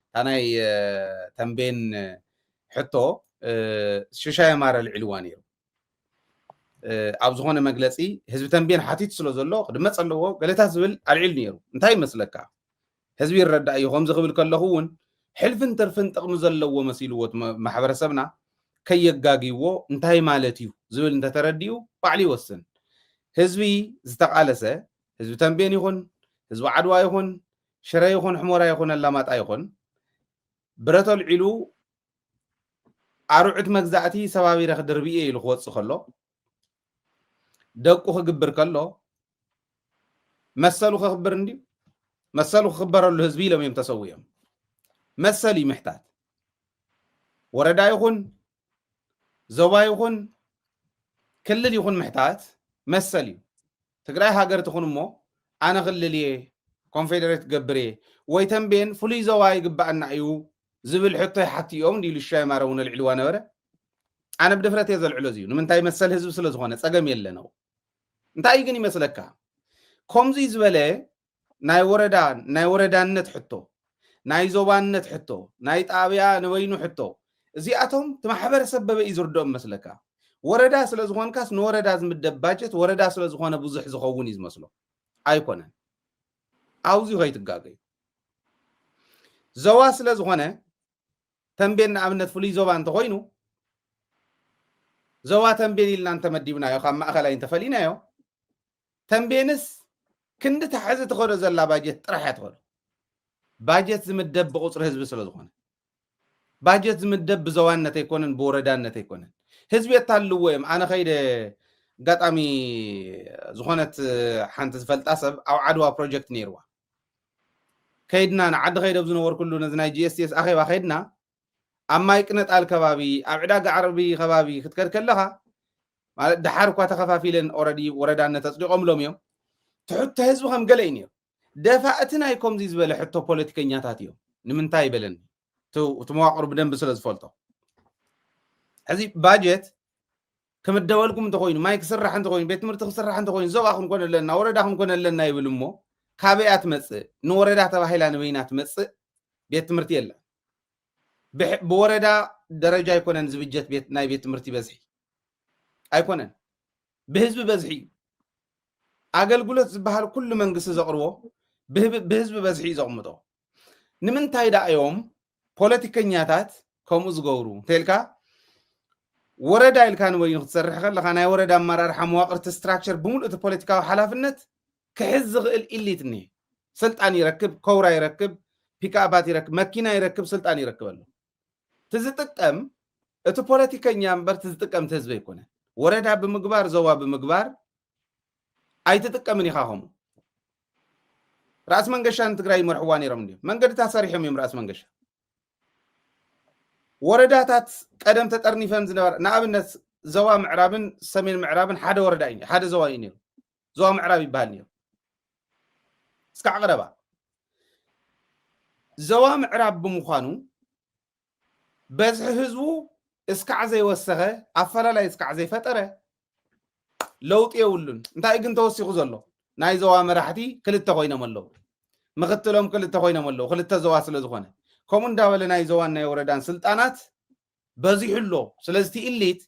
እታ ናይ ተንቤን ሕቶ ሽሻይ ማረ ልዕልዋ ነይሩ። ኣብ ዝኾነ መግለፂ ህዝቢ ተንቤን ሓቲት ስለ ዘሎ ክድመፅ ኣለዎ ገለታት ዝብል ኣልዒሉ ነይሩ። እንታይ ይመስለካ? ህዝቢ ይረዳእ እዩ። ከምዚ ክብል ከለኹ እውን ሕልፍን ትርፍን ጥቕሚ ዘለዎ መሲልዎ ማሕበረሰብና ከየጋግይዎ እንታይ ማለት እዩ ዝብል እንተተረዲኡ ባዕሉ ይወስን። ህዝቢ ዝተቓለሰ፣ ህዝቢ ተንቤን ይኹን ህዝቢ ዓድዋ ይኹን ሽረ ይኹን ሕሞራ ይኹን ኣላማጣ ይኹን ብረት ኣልዒሉ ኣርዑት መግዛእቲ ሰባቢረ ክድርብየ ኢሉ ክወፅእ ከሎ፣ ደቁ ክግብር ከሎ፣ መሰሉ ክኽብር እንድዩ። መሰሉ ክኽበረሉ ህዝቢ ኢሎም እዮም ተሰዊኦም። መሰል እዩ ምሕታት። ወረዳ ይኹን ዞባ ይኹን ክልል ይኹን ምሕታት መሰል እዩ። ትግራይ ሃገር ትኹን እሞ ኣነ ክልል እየ፣ ኮንፌደሬት ክገብር እየ፣ ወይ ተንቤን ፍሉይ ዞባ ይግባኣና እዩ ዝብል ሕቶ ይሓቱ እዮም እንዲሉ ሽሻይ ማረ እውን ኣልዕልዋ ነበረ። ኣነ ብድፍረት እየ ዘልዕሎ እዚዩ። ንምንታይ? መሰል ህዝቢ ስለ ዝኾነ ጸገም የለነው። እንታይ ግን ይመስለካ? ከምዚ ዝበለ ናይ ወረዳ ናይ ወረዳነት ሕቶ፣ ናይ ዞባነት ሕቶ፣ ናይ ጣብያ ንበይኑ ሕቶ፣ እዚኣቶም እቲ ማሕበረሰብ በበይ እዩ ዝርድኦም መስለካ? ወረዳ ስለ ዝኾንካስ ንወረዳ ዝምደብ ባጀት ወረዳ ስለ ዝኾነ ብዙሕ ዝኸውን እዩ ዝመስሎ። ኣይኮነን። ኣብዚ ከይትጋገዩ። ዞባ ስለ ዝኾነ ተንቤን ንኣብነት ፍሉይ ዞባ እንተኾይኑ ዞባ ተንቤን ኢልና እንተመዲብናዮ ካብ ማእኸላይ እንተፈሊናዮ ተንቤንስ ክንዲ ታሕዚ ትኸዶ ዘላ ባጀት ጥራሕ እያ ትኸዶ። ባጀት ዝምደብ ብቁፅሪ ህዝቢ ስለ ዝኾነ ባጀት ዝምደብ ብዞባነት ኣይኮነን ብወረዳነት ኣይኮነን። ህዝቢ የታልልዎ እዮም። ኣነ ከይደ ኣጋጣሚ ዝኾነት ሓንቲ ዝፈልጣ ሰብ ኣብ ዓድዋ ፕሮጀክት ነይርዋ ከይድና ንዓዲ ከይደ ኣብ ዝነበርኩሉ ነዚ ናይ ጂኤስቲኤስ ኣኼባ ከይድና ኣብ ማይ ቅነጣል ከባቢ ኣብ ዕዳጋ ዓርቢ ከባቢ ክትከድ ከለኻ ማለት ደሓር እኳ ተኸፋፊለን ኦረዲ ወረዳነት ኣፅዲቆምሎም እዮም። ትሕቶ ህዝቢ ከም ገለ እዩ ነይሩ። ደፋእቲ ናይ ከምዚ ዝበለ ሕቶ ፖለቲከኛታት እዮም። ንምንታይ ይበለኒ እቲ መዋቅሩ ብደንብ ስለ ዝፈልጦ። ሕዚ ባጀት ክምደበልኩም እንተኮይኑ ማይ ክስራሕ እንተኮይኑ ቤት ትምህርቲ ክስራሕ እንተኮይኑ ዞባ ክንኮን ኣለና ወረዳ ክንኮን ኣለና ይብል እሞ ካበያ ትመፅእ ንወረዳ ተባሂላ ንበይና ትመፅእ ቤት ትምህርቲ የለን። ብወረዳ ደረጃ ኣይኮነን ዝብጀት ናይ ቤት ትምህርቲ በዝሒ ኣይኮነን፣ ብህዝቢ በዝሒ እዩ። ኣገልግሎት ዝበሃል ኩሉ መንግስቲ ዘቕርቦ ብህዝቢ በዝሒ እዩ ዘቕምጦ። ንምንታይ ደኣ እዮም ፖለቲከኛታት ከምኡ ዝገብሩ እንተልካ ወረዳ ኢልካ ንበይኑ ክትሰርሕ ከለካ ናይ ወረዳ ኣመራርሓ መዋቅርቲ ስትራክቸር ብምሉእ እቲ ፖለቲካዊ ሓላፍነት ክሕዝ ዝኽእል ኢሊት እኒሄ። ስልጣን ይረክብ፣ ከውራ ይረክብ፣ ፒክኣፓት ይረክብ፣ መኪና ይረክብ፣ ስልጣን ይረክብ ኣሎ። ትዝጥቀም እቲ ፖለቲከኛ እምበር ትዝጥቀም እቲ ህዝቢ ኣይኮነ። ወረዳ ብምግባር ዞባ ብምግባር ኣይትጥቀምን ኢኻ። ከምኡ ራእሲ መንገሻ ንትግራይ ይመርሕዋ ነይሮም እንዲዮም። መንገድታት ሰሪሖም እዮም ራእሲ መንገሻ። ወረዳታት ቀደም ተጠርኒፈን ዝነበረ ንኣብነት ዞባ ምዕራብን ሰሜን ምዕራብን ሓደ ወረዳ እዩ ሓደ ዞባ እዩ ነይሩ። ዞባ ምዕራብ ይበሃል ነይሩ። እስካዕ ቀረባ ዞባ ምዕራብ ብምዃኑ በዝሒ ህዝቡ እስካዕ ዘይወሰኸ ኣፈላላይ እስካዕ ዘይፈጠረ ለውጢ የብሉን። እንታይ ግን ተወሲኹ ዘሎ ናይ ዞባ መራሕቲ ክልተ ኮይኖም ኣለዉ። ምክትሎም ክልተ ኮይኖም ኣለዉ። ክልተ ዞባ ስለ ዝኾነ ከምኡ እንዳበለ ናይ ዞባን ናይ ወረዳን ስልጣናት በዚሑ ኣሎ። ስለዚ እቲ ኢሊት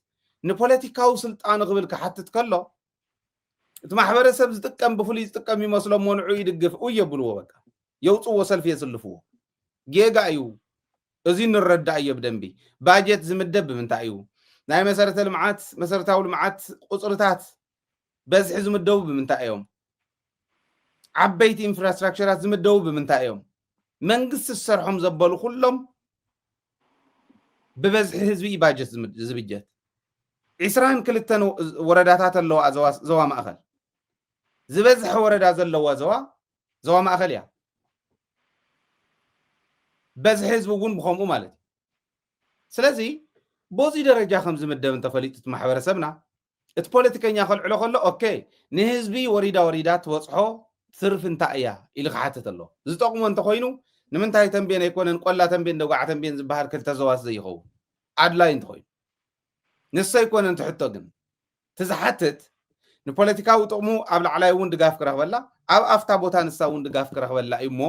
ንፖለቲካዊ ስልጣኑ ክብል ክሓትት ከሎ እቲ ማሕበረሰብ ዝጥቀም ብፍሉይ ዝጥቀም ይመስሎም እሞ ንዑ ይድግፍ ኡይ የብልዎ በቃ የውፅዎ ሰልፊ የስልፍዎ። ጌጋ እዩ። እዚ ንረዳእ እዮ ብደንቢ። ባጀት ዝምደብ ብምንታይ እዩ? ናይ መሰረተ ልምዓት መሰረታዊ ልምዓት ቁፅርታት በዝሒ ዝምደቡ ብምንታይ እዮም? ዓበይቲ ኢንፍራስትራክቸራት ዝምደቡ ብምንታይ እዮም? መንግስቲ ዝሰርሖም ዘበሉ ኩሎም ብበዝሒ ህዝቢ እዩ ባጀት ዝብጀት። ዕስራን ክልተን ወረዳታት ኣለዋ ዞባ ማእኸል ዝበዝሐ ወረዳ ዘለዋ ዞባ ዞባ ማእኸል እያ። በዝሒ ህዝቢ እውን ብከምኡ ማለት እዩ። ስለዚ በዚ ደረጃ ከም ዝምደብ እንተፈሊጡ እቲ ማሕበረሰብና እቲ ፖለቲከኛ ከልዕሎ ከሎ ኦኬ ንህዝቢ ወሪዳ ወሪዳ ትበፅሖ ትርፊ እንታይ እያ ኢሉ ክሓትት ኣሎ። ዝጠቕሞ እንተኮይኑ ንምንታይ ተንቤን ኣይኮነን ቆላ ተንቤን ደጓዓ ተንቤን ዝበሃል ክልተ ዞባስ ዘይኸውን ኣድላይ እንተኮይኑ ንሱ ኣይኮነን ትሕቶ ግን ትዝሓትት ንፖለቲካዊ ጥቕሙ ኣብ ላዕላይ እውን ድጋፍ ክረኽበላ ኣብ ኣፍታ ቦታ ንሳ እውን ድጋፍ ክረኽበላ እዩ እሞ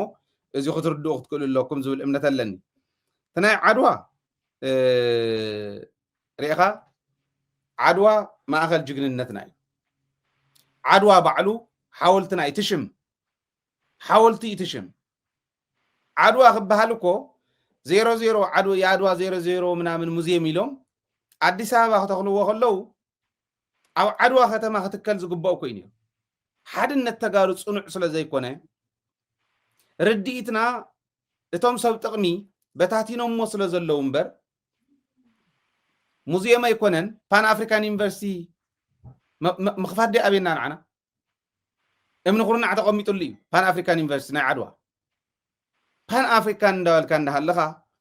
እዚ ክትርድኡ ክትክእሉ ኣለኩም ዝብል እምነት ኣለኒ። እቲ ናይ ዓድዋ ርኢኻ፣ ዓድዋ ማእኸል ጅግንነትና እዩ። ዓድዋ ባዕሉ ሓወልትና እዩ። ትሽም ሓወልቲ እዩ ትሽም። ዓድዋ ክበሃል እኮ ዜሮ ዜሮ ዓድዋ የዓድዋ ዜሮ ዜሮ ምናምን ሙዚየም ኢሎም ኣዲስ ኣበባ ክተኽልዎ ከለዉ ኣብ ዓድዋ ከተማ ክትከል ዝግባእ ኮይኑ እዩ። ሓድነት ተጋሩ ፅኑዕ ስለ ዘይኮነ ርድኢትና እቶም ሰብ ጥቕሚ በታቲኖሞ ስለ ዘለዉ እምበር ሙዚየም ኣይኮነን። ፓን ኣፍሪካን ዩኒቨርሲቲ ምኽፋት ደ ኣቤና ንዓና እምኒ ኩርናዕ ተቐሚጡሉ እዩ። ፓን ኣፍሪካን ዩኒቨርሲቲ ናይ ዓድዋ ፓን ኣፍሪካን እንዳበልካ እንዳሃለኻ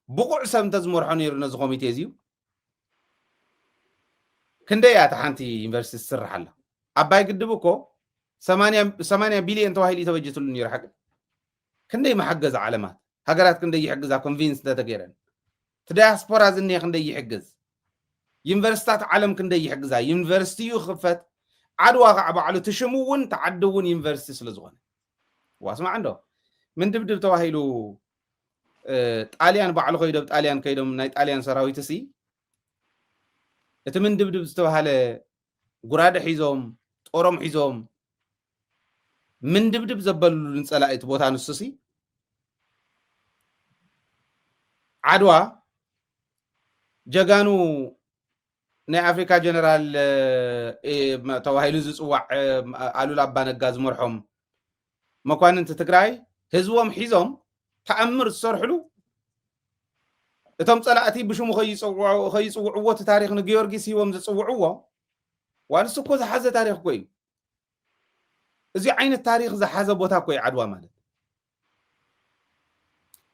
ብቑዕ ሰብ እንተዝመርሖ ነይሩ ነዚ ኮሚቴ እዚዩ ክንደይ እያ እታ ሓንቲ ዩኒቨርሲቲ ትስራሕ ኣላ? ኣባይ ግድብ እኮ ሰማንያ ቢልዮን ተባሂሉ እዩ ተበጅትሉ ነይሩ። ሓቂ ክንደይ መሓገዝ ዓለማት ሃገራት ክንደይ ይሕግዛ ኮንቪንስ እንተተገይረን እቲ ዳያስፖራ ዝኒሀ ክንደይ ይሕግዝ ዩኒቨርሲታት ዓለም ክንደይ ይሕግዛ ዩኒቨርሲቲ እዩ ክኽፈት ዓድዋ ከዓ ባዕሉ ትሽሙ እውን ተዓዲ እውን ዩኒቨርሲቲ ስለ ዝኾነ ዋስማዕ እንዶ ምንድብድብ ተባሂሉ ጣልያን ባዕሉ ከይዶም ጣልያን ከይዶም ናይ ጣልያን ሰራዊት ሲ እቲ ምንድብድብ ዝተባሃለ ጉራደ ሒዞም ጦሮም ሒዞም ምንድብድብ ዘበሉሉ ንፀላኢ እቲ ቦታ ንሱሲ ዓድዋ ጀጋኑ ናይ ኣፍሪካ ጀነራል ተባሂሉ ዝፅዋዕ ኣሉላ ኣባነጋ ዝመርሖም መኳንንቲ ትግራይ ህዝቦም ሒዞም ተኣምር ዝሰርሕሉ እቶም ፀላእቲ ብሽሙ ከይፅውዕዎ እቲ ታሪክ ንጊዮርጊስ ሂቦም ዝፅውዕዎ ዋንስ እኮ ዝሓዘ ታሪክ እኮ እዩ። እዚ ዓይነት ታሪክ ዝሓዘ ቦታ እኮ እዩ ዓድዋ ማለት።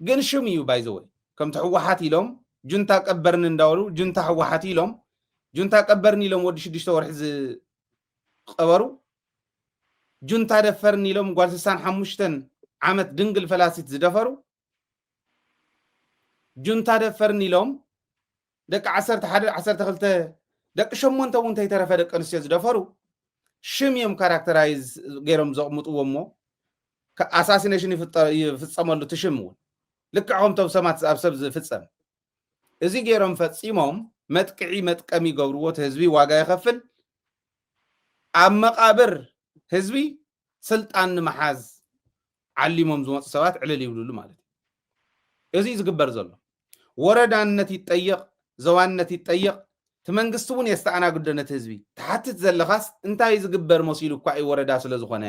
ግን ሽም እዩ ባይዘወይ ከምቲ ህወሓት ኢሎም ጁንታ ቀበርኒ እንዳበሉ ጁንታ ህወሓት ኢሎም ጁንታ ቀበርኒ ኢሎም ወዲ ሽዱሽተ ወርሒ ዝቀበሩ ጁንታ ደፈርኒ ኢሎም ጓል ስሳን ሓሙሽተን ዓመት ድንግል ፈላሲት ዝደፈሩ ጁንታ ደፈርኒ ኢሎም ደቂ ዓሰርተ ሓደ ዓሰርተ ክልተ ደቂ ሸሞንተ እውን ተይተረፈ ደቂ ኣንስትዮ ዝደፈሩ ሽም እዮም ካራክተራይዝ ገይሮም ዘቕምጥዎ እሞ ኣሳሲኔሽን ይፍፀመሉ እቲ ሽም እውን ልክዕ ከምቶም ሰማት ኣብ ሰብ ዝፍፀም እዚ ገይሮም ፈፂሞም መጥቅዒ መጥቀሚ ይገብርዎ እቲ ህዝቢ ዋጋ ይኸፍል ኣብ መቃብር ህዝቢ ስልጣን ንምሓዝ ዓሊሞም ዝመፁ ሰባት ዕልል ይብልሉ ማለት እዩ። እዚ ዝግበር ዘሎ ወረዳነት ይጠየቕ፣ ዘዋነት ይጠየቕ፣ እቲ መንግስቲ እውን የስተኣናግዶ ነቲ ህዝቢ። ትሓትት ዘለኻስ እንታይ ዝግበር መሲሉ እኳ እዩ ወረዳ ስለ ዝኾነ፣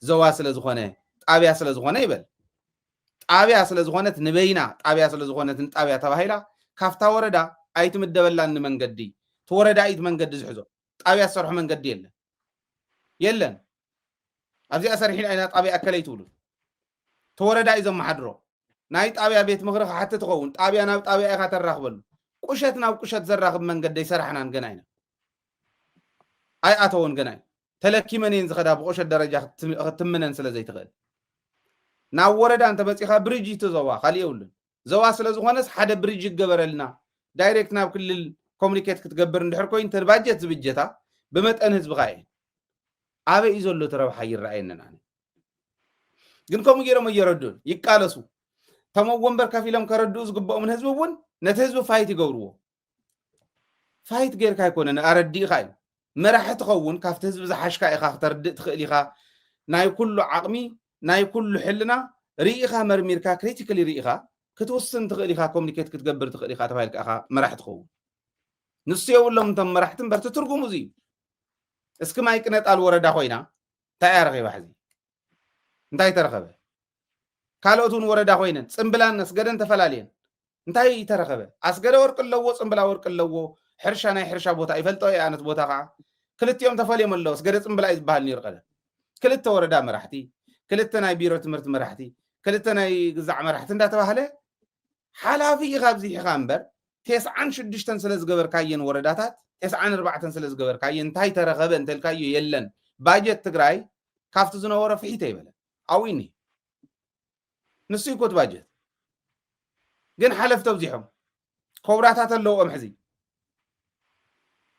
ዘዋ ስለ ዝኾነ፣ ጣብያ ስለ ዝኾነ ይበል። ጣብያ ስለ ዝኾነት ንበይና ጣብያ ስለ ዝኾነት ንጣብያ ተባሂላ ካብታ ወረዳ ኣይትምደበላን ንመንገዲ። እቲ ወረዳ እዩ እቲ መንገዲ ዝሕዞ። ጣብያ ዝሰርሖ መንገዲ የለን የለን ኣብዚኣ ሰሪሒና ኢና ጣብያ ኣከለይ ትብሉ ተወረዳ እዩ ዘመሓድሮ ናይ ጣብያ ቤት ምክሪ ክሓቲ ትኸውን ጣብያ ናብ ጣብያ ኢኻ ተራኽበሉ ቁሸት ናብ ቁሸት ዘራኽብ መንገዲ ኣይሰራሕናን ገና ኢና ኣይኣተውን ገና እዩ ተለኪመን እየን ዝኸዳ ብቁሸት ደረጃ ክትምነን ስለ ዘይትኽእል ናብ ወረዳ እንተመፂኻ ብሪጅ ተዘዋ ካሊእ የብሉን ዘዋ ስለ ዝኾነስ ሓደ ብሪጅ ይገበረልና ዳይሬክት ናብ ክልል ኮሚኒኬት ክትገብር እንድሕር ኮይኑ ተባጀት ዝብጀታ ብመጠን ህዝብኻ እየ ኣበይ እዩ ዘሎ እቲ ረብሓ ይረኣየንን ኣነ ግን ከምኡ ገይሮም እየረድኡን ይቃለሱ ተመ ወንበር ከፊሎም ከረድኡ ዝግብኦምን ህዝቢ እውን ነቲ ህዝቢ ፋይት ይገብርዎ ፋይት ጌርካ ኣይኮነን ኣረዲእኻ እዩ መራሒ ትኸውን ካብቲ ህዝቢ ዝሓሽካ ኢኻ ክተርድእ ትኽእል ኢኻ ናይ ኩሉ ዓቕሚ ናይ ኩሉ ሕልና ርኢኻ መርሚርካ ክሪቲካሊ ርኢኻ ክትውስን ትኽእል ኢኻ ኮሚኒኬት ክትገብር ትኽእል ኢኻ ተባሂልካ ኢኻ መራሕ ትኸውን ንሱ የብሎም እቶም መራሕቲ እምበር ትርጉሙ እዚ እዩ እስኪ ማይ ቅነጣል ወረዳ ኮይና እንታይ እያ ረኺባ ሕዚ እንታይ ተረኸበ ካልኦት እውን ወረዳ ኮይነን ፅምብላን ኣስገደን ተፈላለየን እንታይ ተረኸበ ኣስገደ ወርቂ ኣለዎ ፅምብላ ወርቂ ኣለዎ ሕርሻ ናይ ሕርሻ ቦታ ይፈልጦ እየ ኣነት ቦታ ከዓ ክልቲኦም ተፈልዮም ኣለዎ ኣስገደ ፅምብላ እዩ ዝበሃል ነይሩ ቀደም ክልተ ወረዳ መራሕቲ ክልተ ናይ ቢሮ ትምህርቲ መራሕቲ ክልተ ናይ ግዛዕ መራሕቲ እንዳተባህለ ሓላፊ ኢኻ ኣብዚሕኻ እምበር ቴስዓን ሽዱሽተን ስለ ዝገበርካየን ወረዳታት ቴስዓን ኣርባዕተን ስለ ዝገበርካየን እንታይ ተረኸበ እንተልካዮ የለን ባጀት ትግራይ ካብቲ ዝነበሮ ፍሒተ ይበለ ኣብኡ እኒ ንሱ ይኮት ባጀት ግን ሓለፍቲ ኣብዚሖም ኮብራታት ኣለዎም ሕዚ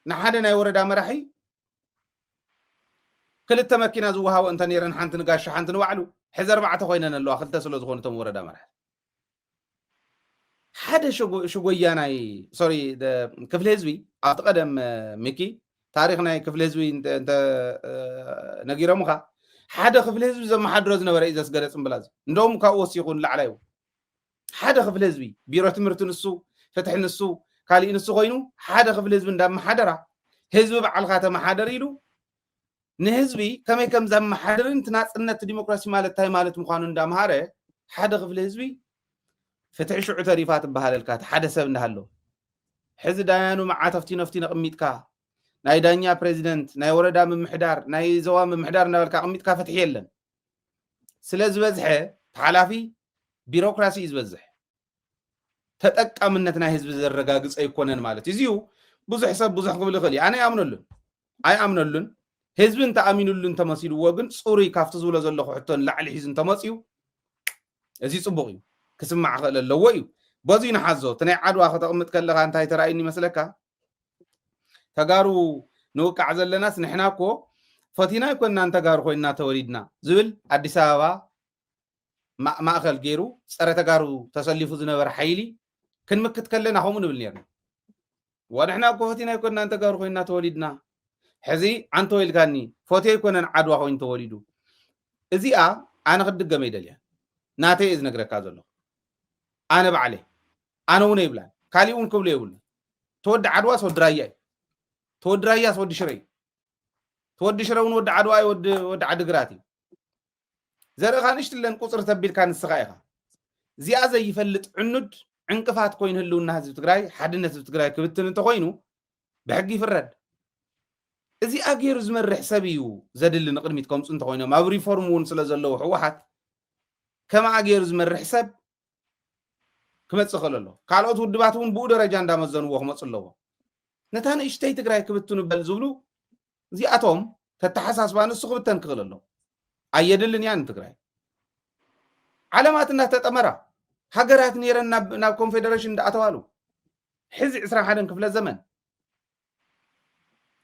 ንሓደ ናይ ወረዳ መራሒ ክልተ መኪና ዝወሃቦ እንተ ነይረን ሓንቲ ንጋሻ ሓንቲ ንባዕሉ ሕዚ ኣርባዕተ ኮይነን ኣለዋ፣ ክልተ ስለ ዝኾኑ እቶም ወረዳ መራሕቲ። ሓደ ሽጎ- ሽጎያናይ ሶሪ፣ ደ- ክፍሊ ህዝቢ ኣብቲ ቀደም፣ እ፣ ሚኪ፣ ታሪኽ ናይ ክፍሊ ህዝቢ እንተ እንተ፣ እ፣ ነጊሮምኻ፣ ሓደ ክፍሊ ህዝቢ ዘመሓድሮ ዝነበረ እዩ ዘስገደ ጽምብላዝ። እንደውም ካብኡ ወሲኹ ንላዕላይ እዩ። ሓደ ክፍሊ ህዝቢ፣ ቢሮ ትምህርቲ ንሱ፣ ፍትሒ ንሱ፣ ካሊእ ንሱ ኮይኑ፣ ሓደ ክፍሊ ህዝቢ እንዳመሓደራ፣ ህዝቢ ባዕልኻ ተመሓደር ኢሉ ንህዝቢ ከመይ ከም ዘመሓድርን እቲ ናጽነት ዲሞክራሲ ማለት እንታይ ማለት ምዃኑ እንዳምሃረ፣ ሓደ ክፍሊ ህዝቢ ፍትሒ ሽዑ ተሪፋ ትበሃለልካ፣ እቲ ሓደ ሰብ እንዳሃለወ። ሕዚ ዳያኑ መዓት ኣፍቲ ነፍቲ ነቕሚጥካ፣ ናይ ዳኛ ፕሬዚደንት፣ ናይ ወረዳ ምምሕዳር፣ ናይ ዞባ ምምሕዳር እንዳበልካ ኣቕሚጥካ ፍትሒ የለን። ስለ ዝበዝሐ፣ እቲ ሓላፊ ቢሮክራሲ እዩ ዝበዝሕ። ተጠቃምነት ናይ ህዝቢ ዘረጋግጽ ኣይኮነን ማለት እዩ። እዚዩ ብዙሕ ሰብ ብዙሕ ክብል ይኽእል እዩ። ኣነ ኣይኣምነሉን። ኣይኣምነሉን። ህዝቢ እንተኣሚኑሉ እንተመሲልዎ ግን ጽሩይ ካብቲ ዝብሎ ዘለኹ ሕቶ ንላዕሊ ሒዙ እንተመጽዩ፣ እዚ ጽቡቕ እዩ። ክስማዕ ክእል ኣለዎ እዩ። በዚ ንሓዞ። እቲ ናይ ዓድዋ ከተቕምጥ ከለኻ እንታይ ተራእዩኒ ይመስለካ? ተጋሩ ንውቃዕ ዘለናስ ንሕና እኮ ፈቲና ኣይኮንናን ተጋሩ ኮይንና ተወሊድና ዝብል ኣዲስ ኣበባ ማ- ማእከል ገይሩ ጸረ ተጋሩ ተሰሊፉ ዝነበረ ሓይሊ ክንምክት ከለና ከምኡ ንብል ነርና። ዋ ንሕና እኮ ፈቲና ኣይኮንናን ተጋሩ ኮይንና ተወሊድና። ሕዚ ኣንተ ወይልካኒ ፈትዮ ኣይኮነን ዓድዋ ኮይኑ ተወሊዱ። እዚኣ ኣነ ክድገመ ይደልያ። ናተይ እየ ዝነግረካ ዘለኹ። ኣነ ባዕለይ። ኣነ እውን ኣይብላን። ካሊእ እውን ክብሎ የብሉን። ተወዲ ዓድዋስ ወዲ ራያ እዩ። ተወዲ ራያስ ወዲ ሽረ እዩ። ተወዲ ሽረ እውን ወዲ ዓድዋ እዩ፣ ወዲ ወዲ ዓድግራት እዩ። ዘርእኻ ንእሽትለን ቁፅሪ ተቢልካ ንስኻ ኢኻ። እዚኣ ዘይፈልጥ ዕኑድ ዕንቅፋት ኮይኑ ህልውና ህዝቢ ትግራይ፣ ሓድነት ህዝቢ ትግራይ ክብትን እንተኾይኑ ብሕጊ ይፍረድ። እዚኣ ገይሩ ዝመርሕ ሰብ እዩ ዘድሊ ንቅድሚት ከምፁ እንተኾይኖም ኣብ ሪፎርም እውን ስለ ዘለዉ ህወሓት ከምኣ ገይሩ ዝመርሕ ሰብ ክመፅእ ክእል ኣሎ። ካልኦት ውድባት እውን ብኡ ደረጃ እንዳመዘንዎ ክመፁ ኣለዎ። ነታ ንእሽተይ ትግራይ ክብትኑ በል ዝብሉ እዚኣቶም ተተሓሳስባ ንሱ ክብተን ክኽእል ኣሎ። ኣየድልን እያ ንትግራይ። ዓለማት እናተጠመራ ሃገራት ነይረን ናብ ናብ ኮንፌደሬሽን እንዳኣተዋሉ ሕዚ ዕስራን ሓደን ክፍለ ዘመን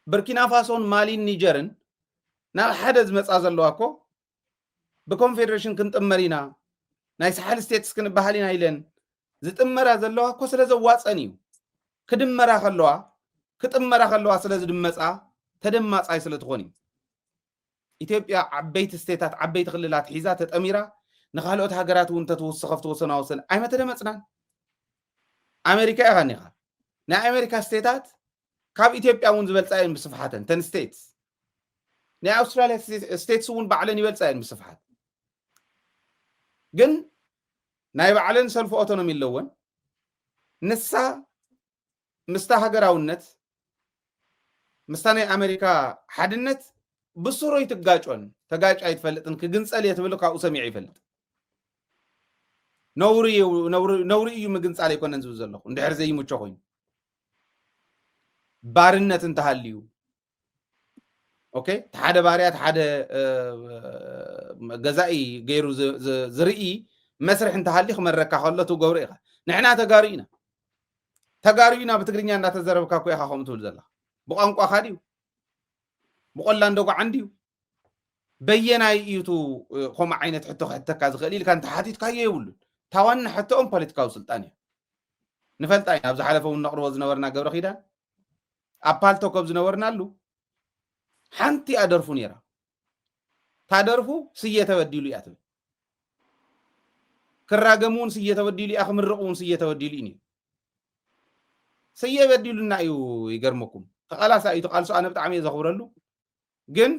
ብርኪና ፋሶን ማሊን ኒጀርን ናብ ሓደ ዝመፃ ዘለዋ እኮ ብኮንፌደሬሽን ክንጥመር ኢና ናይ ሳሕል ስቴትስ ክንበሃል ኢና ኢለን ዝጥመራ ዘለዋ እኮ ስለ ዘዋፀን እዩ። ክድመራ ከለዋ ክጥመራ ከለዋ ስለ ዝድመፃ ተደማፃይ ስለ ትኾን እዩ። ኢትዮጵያ ዓበይቲ ስቴታት ዓበይቲ ክልላት ሒዛ ተጠሚራ ንካልኦት ሃገራት እውን ተትውስኸ ኣብቲ ወሰና ወሰን ኣይመተደመፅናን። ኣሜሪካ ኢኻ ኒኻ ናይ ኣሜሪካ ስቴታት ካብ ኢትዮጵያ እውን ዝበልፃ እየን ብስፍሓተን ተን ስቴትስ ናይ ኣውስትራሊያ ስቴትስ እውን ባዕለን ይበልፃ እየን ብስፍሓት። ግን ናይ ባዕለን ሰልፊ ኦቶኖሚ ኣለወን። ንሳ ምስታ ሃገራውነት ምስታ ናይ ኣሜሪካ ሓድነት ብስሩ ኣይትጋጮን። ተጋጭ ኣይትፈልጥን። ክግንፀል እየ ትብል ካብኡ ሰሚዐ ይፈልጥ። ነውሪ እዩ፣ ነውሪ ነውሪ እዩ ምግንፃል ኣይኮነን ዝብል ዘለኹ እንድሕር ዘይምቾ ኮይኑ ባርነት እንተሃልዩ ኦኬ፣ እቲ ሓደ ባርያ እቲ ሓደ እ፣ ገዛኢ ገይሩ ዝ- ዝ- ዝርኢ መስርሕ እንተሃሊ ክመረካ ከሎ ትገብሮ ኢኻ። ንሕና ተጋሩ ኢና፣ ተጋሩ ኢና ብትግርኛ እንዳተዘረብካ እኮ ኢኻ ከምኡ ትብል ዘለኻ። ብቋንቋኻ ድዩ ብቆላ እንደጓዓን ድዩ በየናይ እዩ እቲ እ፣ ከምኡ ዓይነት ሕቶ ክሕተካ ዝኽእል ኢልካ እንተሓቲትካዮ የብሉን። እታ ዋና ሕቶኦም ፖለቲካዊ ስልጣን እዩ። ንፈልጣ ኢና ኣብ ዝሓለፈ እውን ነቕርቦ ዝነበርና ገብረ ኪዳን ኣብ ፓልቶክ ኣብ ዝነበርናሉ ሓንቲ እያ ደርፉ ነይራ። እታ ደርፉ ስየ ተበዲሉ እያ ትብል። ክራገም እውን ስየ ተበዲሉ እያ፣ ክምርቕ እውን ስየ ተበዲሉ እዩ ነይሩ። ስየ በዲሉና እዩ። ይገርመኩም ተቓላሳ እዩ ተቓልሶ ኣነ ብጣዕሚ እየ ዘኽብረሉ። ግን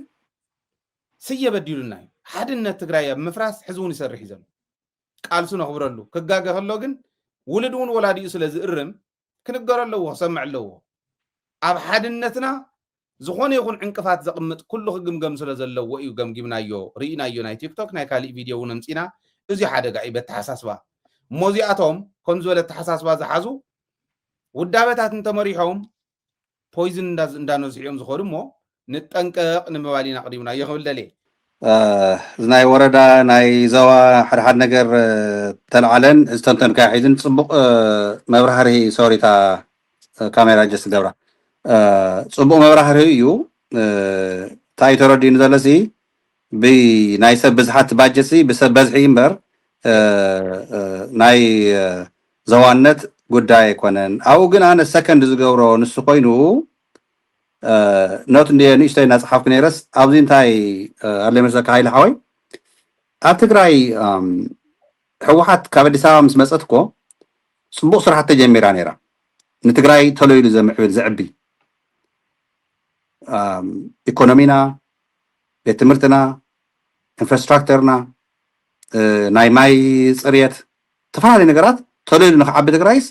ስየ በዲሉና እዩ። ሓድነት ትግራይ ኣብ ምፍራስ ሕዚ እውን ይሰርሕ እዩ ዘሎ። ቃልሱ ነኽብረሉ። ክጋገ ከሎ ግን ውሉድ እውን ወላዲኡ ስለ ዝእርም ክንገሮ ኣለዎ፣ ክሰምዕ ኣለዎ። ኣብ ሓድነትና ዝኾነ ይኹን ዕንቅፋት ዘቕምጥ ኩሉ ክግምገም ስለ ዘለዎ እዩ ገምጊምናዮ፣ ርኢናዮ። ናይ ቲክቶክ ናይ ካሊእ ቪድዮ እውን ኣምፂና። እዚ ሓደጋ እዩ በተሓሳስባ። እሞ እዚኣቶም ከም ዝበለ ኣተሓሳስባ ዝሓዙ ውዳበታት እንተመሪሖም ፖይዝን እንዳ- እንዳነዝሑ እዮም ዝኸዱ እሞ ንጠንቀቕ ንምባል ኢና ኣቕዲምናዮ ክብል ደልየ። እዚ ናይ ወረዳ ናይ ዞባ ሓደ ሓደ ነገር ተልዓለን ዝተንተንካዮ ሒዝን ፅቡቕ መብራህርሂ። ሶሪ እታ ካሜራ ጀስት ገብራ ፅቡቕ መብራህርሂ እዩ። እንታይ እዩ ተረዲኡኒ ዘሎ ሲ ብናይ ሰብ ብዝሓት ባጀት ሲ ብሰብ በዝሒ እምበር፣ እ፣ እ፣ ናይ፣ እ፣ ዘዋነት ጉዳይ ኣይኮነን። ኣብኡ ግን ኣነ ሰከንድ ዝገብሮ ንሱ ኮይኑ፣ እ፣ ኖት እንደ ንእሽተይ እናጸሓፍኩ ነይረስ፣ ኣብዚ እንታይ፣ እ፣ ኣለ መስለካ ሃይለ ሓወይ? ኣብ ትግራይ፣ እም፣ ህወሓት ካብ ኣዲስ ኣበባ ምስ መጸት እኮ ጽቡቕ ስራሕቲ ጀሚራ ነይራ። ንትግራይ ተሎ ኢሉ ዘምዕብል፣ ዘዕቢ፣ እም፣ ኢኮኖሚና፣ ቤት ትምህርትና፣ ኢንፍራስትራክቸርና፣ እ፣ ናይ ማይ ጽርየት፣ ዝተፈላለዩ ነገራት ተሎ ኢሉ ንክዓቢ ትግራይስ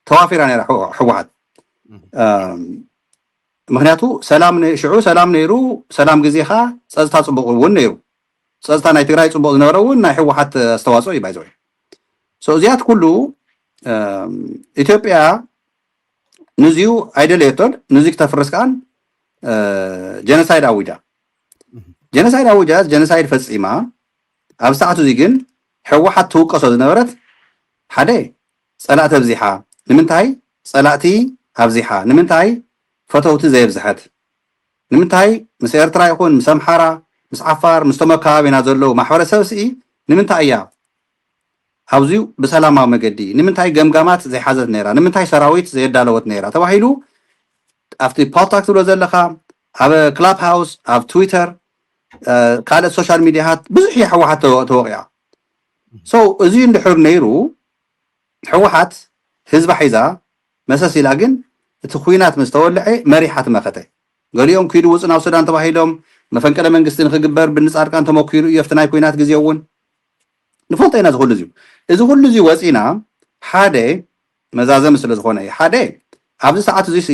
ተዋፊራ ነይራ ህወ-፣ ህወሓት። እም፣ ምክንያቱ ሰላም ነ-፣ ሽዑ ሰላም ነይሩ፣ ሰላም ግዜኻ ጸጥታ ጽቡቕ እውን ነይሩ። ጸጥታ ናይ ትግራይ ጽቡቕ ዝነበረ እውን ናይ ህወሓት ኣስተዋጽኦ እዩ፣ ባይዘወይ። ሶ እዚያት ኩሉ፣ እም፣ ኢትዮጵያ ንዚዩ ኣይደለየቶን፣ ንዚ ክተፍርስ ከኣን፣ እ፣ ጀኖሳይድ ኣዊጃ። ጀኖሳይድ ኣዊጃ፣ ጀኖሳይድ ፈጺማ። ኣብ ሰዓቱ እዚ ግን ህወሓት ትውቀሶ ዝነበረት፣ ሓደ፣ ጸላእቲ ኣብዚሓ። ንምንታይ ጸላእቲ ኣብዚሓ? ንምንታይ ፈተውቲ ዘየብዝሐት? ንምንታይ ምስ ኤርትራ ይኹን ምስ ኣምሓራ፣ ምስ ዓፋር፣ ምስቶም ኣብ ከባቢና ዘለዉ ማሕበረሰብ ስኢ ንምንታይ እያ ኣብዚኡ ብሰላማዊ መገዲ ንምንታይ ገምጋማት ዘይሓዘት ነይራ? ንምንታይ ሰራዊት ዘየዳለወት ነይራ? ተባሂሉ ኣብቲ ፖድካስት ትብሎ ዘለኻ፣ ኣብ ክላብ ሃውስ፣ ኣብ ትዊተር፣ እ፣ ካልኦት ሶሻል ሚዲያታት ብዙሕ እያ ህወሓት ተወ-፣ ተወቂዓ። ሶ እዚ እንድሕር ነይሩ ህወሓት ህዝባ ሒዛ መሰስ ኢላ፣ ግን እቲ ኩናት ምስ ተወልዐ መሪሓ ትመኸተ። ገሊኦም ኪዱ ውፁ ናብ ሱዳን ተባሂሎም፣ መፈንቅለ መንግስቲ ንክግበር ብንፃድቃን ተመኪሩ እዩ ኣብቲ ናይ ኩናት ግዜ እውን። ንፈልጦ ኢና እዚ ኩሉ እዚ። እዚ ኩሉ እዚ ወፂና ሓደ መዛዘሚ ስለ ዝኾነ እዩ። ሓደ ኣብዚ ሰዓት እዚ ሲ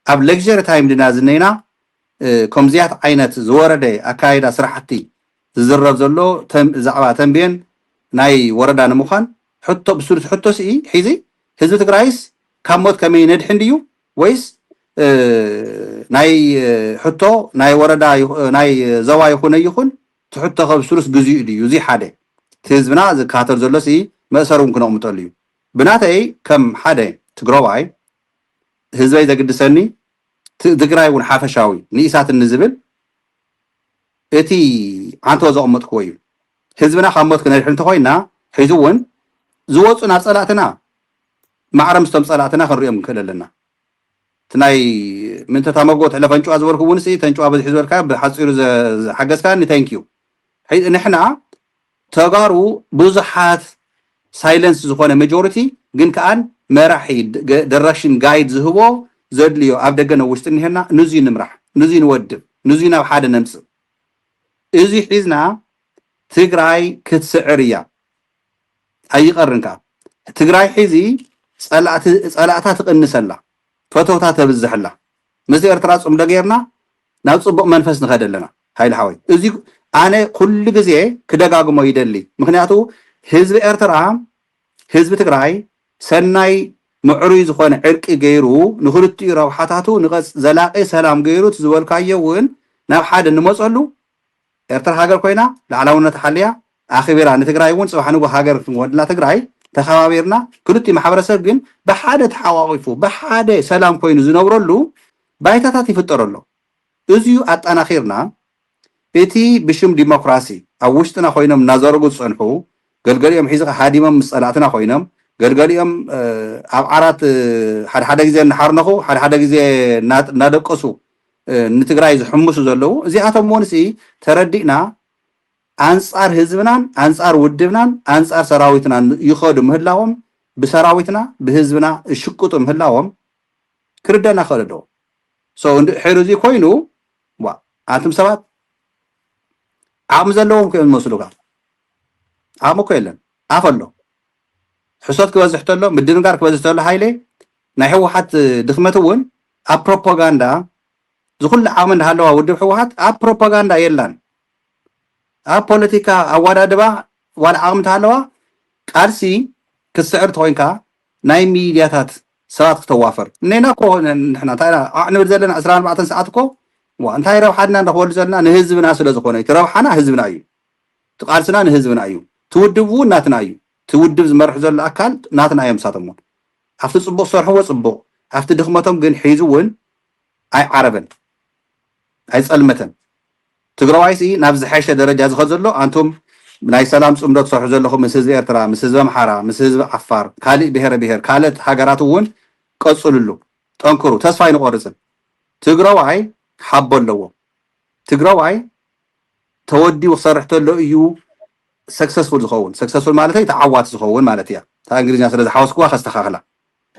ኣብ ለግሪ ታይም ድና ዝነይና፣ እ፣ ከምዚያት ዓይነት ዝወረደ ኣካይዳ ስራሕቲ ዝዝረብ ዘሎ ተም-፣ ዛዕባ ተንቤን ናይ ወረዳ ንምዃን ሕቶ፣ ብስሉስ ሕቶ ስኢ ሒዚ ህዝቢ ትግራይስ ካብ ሞት ከመይ ነድሕን ድዩ? ወይስ፣ እ፣ ናይ፣ እ፣ ሕቶ ናይ ወረዳ ይኹ-፣ ናይ ዘዋ ይኹነ ይኹን እቲ ሕቶ ከብስሉስ ግዜኡ ድዩ? እዚ ሓደ። እቲ ህዝብና ዝከታተል ዘሎ ሲ መእሰር እውን ክነቕምጠሉ እዩ። ብናተይ ከም ሓደ ትግራዋይ ህዝበይ ዘግድሰኒ፣ ት-፣ ትግራይ እውን ሓፈሻዊ ንኢሳትኒ ዝብል እቲ ዓንተቦ ዘቐመጥክዎ እዩ። ህዝብና ካብ ሞት ክነድሕን እንተኾይና፣ ሕዚ እውን ዝወፁ ናብ ጸላእትና ማዕረ ምስቶም ጸላእትና ክንሪኦም ንክእል ኣለና። እቲ ናይ ምንተታ መጎ ትሕለ ፈንጭዋ ዝበልኩ እውን ሲ፣ ተንጭዋ በዝሒ ዝበልካ ብሓፂሩ ዘ-፣ ዝሓገዝካኒ፣ ታንክ ዩ። ሕዚ ንሕና ተጋሩ ብዙሓት ሳይለንስ ዝኾነ መጆሪቲ ግን ከኣን መራሒ ድ-፣ ገ-፣ ዳይሬክሽን ጋይድ ዝህቦ ዘድልዮ ኣብ ደገ ነው ውሽጢ እኒሀና። ንዙይ ንምራሕ፣ ንዙይ ንወድብ፣ ንዙይ ናብ ሓደ ነምፅእ። እዚ ሒዝና ትግራይ ክትስዕር እያ። ኣይቐርን ከኣ ትግራይ ሒዚ ጸላእቲ-፣ ጸላእታ ትቕንሰላ፣ ፈተውታ ተብዝሐላ። ምስ ኤርትራ ጽምዶ ጌርና ናብ ጽቡቕ መንፈስ ንኸደ ኣለና። ሃይለ ሓወይ፣ እዚ ኣነ ኩሉ ግዜ ክደጋግሞ ይደሊ። ምኽንያቱ ህዝቢ ኤርትራ፣ ህዝቢ ትግራይ ሰናይ ምዕሩይ ዝኾነ ዕርቂ ገይሩ ንኽልቲኡ ረብሓታቱ ንቐጽ-፣ ዘላቂ ሰላም ገይሩ እቲ ዝበልካዮ እውን ናብ ሓደ ንመጸሉ ኤርትራ ሃገር ኮይና ላዕላውነት ሓልያ ኣኽቢራ ንትግራይ እውን ጽባሕ ንግሆ ሃገር ክንወድላ ትግራይ ተኸባቢርና ክልቲኡ ማሕበረሰብ ግን ብሓደ ተሓቋቂፉ ብሓደ ሰላም ኮይኑ ዝነብረሉ ባይታታት ይፍጠር ኣሎ። እዚዩ ኣጠናኺርና እቲ ብሽም ዲሞክራሲ ኣብ ውሽጥና ኮይኖም እናዘረጉ ዝጸንሑ ገልገሊኦም ሒዚ ሃዲሞም ምስ ጸላእትና ኮይኖም ገልገሊኦም፣ እ፣ ኣብ ዓራት፣ እ፣ ሓደ ሓደ ግዜ እናሓርነኹ ሓደ ሓደ ግዜ እና-፣ እናደቀሱ፣ እ፣ ንትግራይ ዝሕምሱ ዘለዉ እዚኣቶም እውን ሲ ተረዲእና ኣንጻር ህዝብናን ኣንጻር ውድብናን ኣንጻር ሰራዊትናን ይኸዱ ምህላዎም ብሰራዊትና ብህዝብና እሽቅጡ ምህላዎም ክርደና ክእል ኣለዎ። ሶ እንድሕር እዚ ኮይኑ ዋ ኣንቱም ሰባት ዓቕሚ ዘለዎም እዮም ዝመስሉካ። ዓቕሚ እኮ የለን። ኣፍ ኣሎ። ሕሶት ክበዝሕ ተሎ፣ ምድንጋር ክበዝሕ ተሎ ሃይለ ናይ ህወሓት ድኽመት እውን ኣብ ፕሮፓጋንዳ ዝኹሉ ዓቕሚ እንዳሃለዋ ውድብ ህወሓት ኣብ ፕሮፓጋንዳ የላን። ኣብ ፖለቲካ ኣወዳድባ ዋላ ዓቕሚ እንተሃለዋ ቃልሲ ክትስዕር ተኾይንካ ናይ ሚድያታት ሰባት ክተዋፈር እኔና እኮ ንሕና እንታይ ኢና ኣዕ ንብል ዘለና ዕስራን ኣርባዕተን ሰዓት እኮ ዋ እንታይ ረብሓ ድና ንረኽበሉ ዘለና ንህዝብና ስለ ዝኾነ እቲ ረብሓና ህዝብና እዩ። እቲ ቃልስና ንህዝብና እዩ። እቲ ውድብ እውን ናትና እዩ። እቲ ውድብ ዝመርሕ ዘሎ ኣካል ናትና እዮም ንሳቶም እውን ኣብቲ ጽቡቕ ዝሰርሕዎ ጽቡቕ ኣብቲ ድኽመቶም ግን ሒዙ እውን ኣይዓረበን ኣይጸልመተን። ትግራዋይሲ ናብ ዝሐሸ ደረጃ ዝኸድ ዘሎ ኣንቱም ናይ ሰላም ፅምዶ ትሰርሑ ዘለኹም ምስ ህዝቢ ኤርትራ፣ ምስ ህዝቢ ኣምሓራ፣ ምስ ህዝቢ ዓፋር፣ ካልእ ብሄረ ብሄር፣ ካልእ ሃገራት እውን ቀፅሉሉ፣ ጠንክሩ፣ ተስፋ ኣይንቆርፅን። ትግራዋይ ሓቦ ኣለዎ። ትግራዋይ ተወዲቡ ክሰርሕ ተሎ እዩ ሰክሰስፉል ዝኸውን። ሰክሰስፉል ማለት ተዓዋቲ ዝኸውን ማለት እያ። እታ እንግሊዝኛ ስለ ዝሓወስኩዋ ከስተኻኽላ፣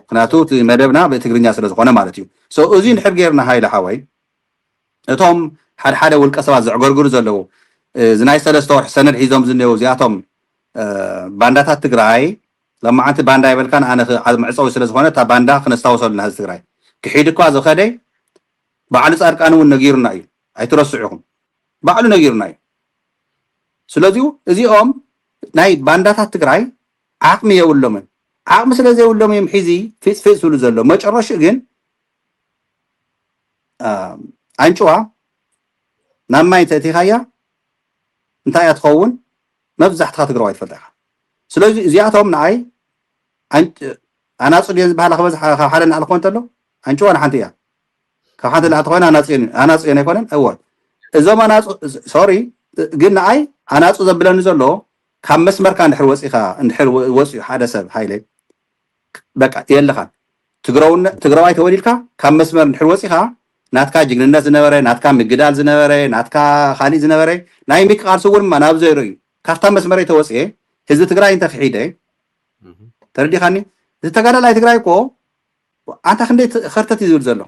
ምክንያቱ እቲ መደብና ብትግርኛ ስለ ዝኾነ ማለት እዩ። እዚ እንድሕር ጌርና ሃይለ ሓወይ፣ እቶም ሓደ ሓደ ውልቀ ሰባት ዘዕገርግሩ ዘለዉ፣ እዚ ናይ ሰለስተ ወርሒ ሰነድ ሒዞም ዝኔው እዚኣቶም ባንዳታት ትግራይ፣ ለማዓንቲ ባንዳ ይበልካን ኣነ መዕፀዊ ስለ ዝኾነ እታ ባንዳ ክነስታውሰሉ ህዝቢ ትግራይ ክሒድ እኳ ዝኸደ ባዕሉ ፃድቃን እውን ነጊሩና እዩ። ኣይትረስዑ ኢኹም። ባዕሉ ነጊሩና እዩ። ስለዚሁ እዚኦም ናይ ባንዳታት ትግራይ ዓቕሚ የብሎምን። ዓቕሚ ስለ ዘይብሎም እዮም ሒዚ ፊፅ ፊፅ ዝብሉ ዘሎ። መጨረሽኡ ግን ኣንጭዋ ናብ ማይ እንተእቲኻያ እንታይ እያ ትኸውን? መብዛሕትኻ ትግራዋይ ትፈልጣ ኢኻ። ስለዚ እዚኣቶም ንኣይ ኣናፁ ድየን ዝበሃላ ክበዝሓ ካብ ሓደ ንኣል ክኾን እንተሎ ኣንጭዋ ንሓንቲ እያ። ካብ ሓንቲ ንኣል ተኾይና ኣናፁ እየን ኣይኮነን? እወ እዞም ኣናፁ ሶሪ ግን ንኣይ ኣናፁ ዘብለኒ ዘሎ ካብ መስመርካ እንድሕር ወፂኻ እንድሕር ወፂኡ ሓደ ሰብ ሃይለ በቃ የለኻን። ትግራዋይ ተወሊድካ ካብ መስመር እንድሕር ወፂኻ ናትካ ጅግንነት ዝነበረ ናትካ ምግዳል ዝነበረ ናትካ ካሊእ ዝነበረ ናይ ምክቃል ስውር ድማ ናብ ዘይሩ እዩ። ካብታ መስመረይ ተወፅኤ ህዝቢ ትግራይ እንተክሒደ ተረዲኻኒ? እዚ ተጋዳላይ ትግራይ እኮ ኣንታ ክንደይ ከርተት እዩ ዝብል ዘሎ።